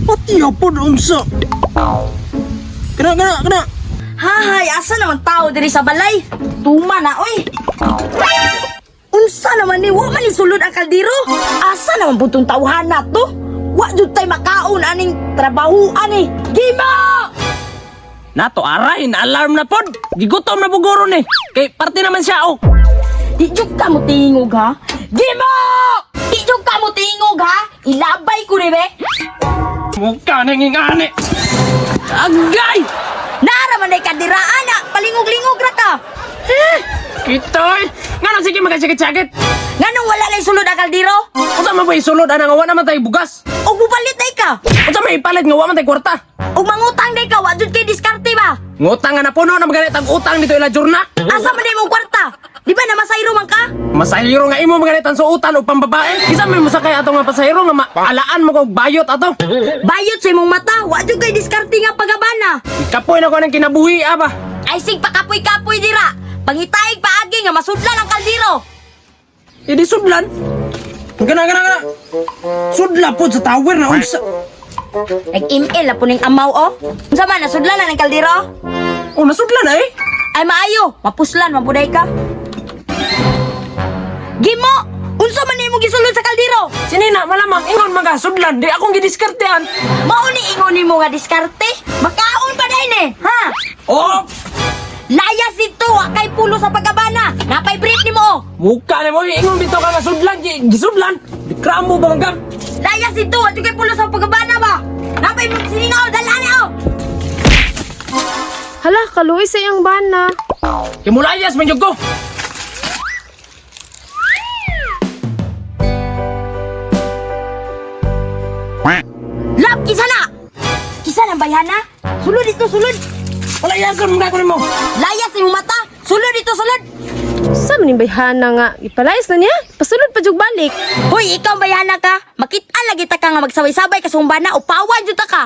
Pati pod unsa. Kana kana kana. Hahay, asa naman tao diri sa balay? Tuma na, oy. Unsa naman ni wa man ni sulod ang kaldero? Asa naman pud tong tawhana to? Wa jud tay makaon aning trabahuan ni. Gima! Nato aray na alarm na pod. Gigutom na bugoro ni. Kay parte naman siya oh. Di jud ka mo tingog ha? Gima! Di jud ka mo tingog ha? Ilabay ko ni be. Mukha nang ingani. Agay! Nara man day kadiraan na, palingog-lingog ra ka. Kitoy! Ngano sige magkasakit-sakit? Nganong wala lay sulod ang kaldero? Unsa man ba isulod ana nga wa naman tay bugas? Og mupalit day ka. Unsa may ipalit nga wa man tay kwarta? Og mangutang day ka, wa jud kay diskarte ba? Ngutang nga napuno na maganit ang utang dito ila jurna. Asa man day mong kwarta? Di ba namasayro man ka? Masahiro nga imo maganit ang suotan og pambabae. Isa may mosakay ato nga pasahero nga maalaan mo kog bayot ato. Bayot sa imong mata, wa jud kay diskarte nga pagabana. Kapoy na ko ng kinabuhi aba. Ay sig pakapoy-kapoy dira. Pangitaig paagi nga masudlan ang kaldero. Idi sudlan. Gana gana gana. Sudla pod sa tower na unsa. Nag-ML na po ning amaw oh. Unsa man nasudlan na ng kaldero? Oh, nasudlan na eh. Ay maayo, mapuslan man puday ka. Gimo, unsa man nimo gisulod sa kaldero? Sinina malamang ingon mga sudlan di akong gidiskartehan. Mao ni ingon nimo nga diskarte? Makaon pa dahin eh, ha? Oh, Layas dito, wa kay pulo sa pagabana. Napay brief nimo oh. muka na mo ingon bitaw ka nga sudlan gisudlan. Dikramo ba man ka? Layas dito, wa jud kay pulo sa pagabana ba? Napay brief sinina oh, dala na oh. Hala, kaluoy sa iyang bana. Kimulayas man jud ko. Lab kisa na. Kisa nang bayhana? Sulod dito, sulod. Palayason mo ko nimo. Layas imong mata. Sulod dito, sulod. Sa man ning bayhana nga, ipalayas na niya. Pasulod pa jug balik. Hoy, ikaw ang bayhana ka. Makita lagi ta ka nga magsabay-sabay ka sa umbana o pawan jud ta ka.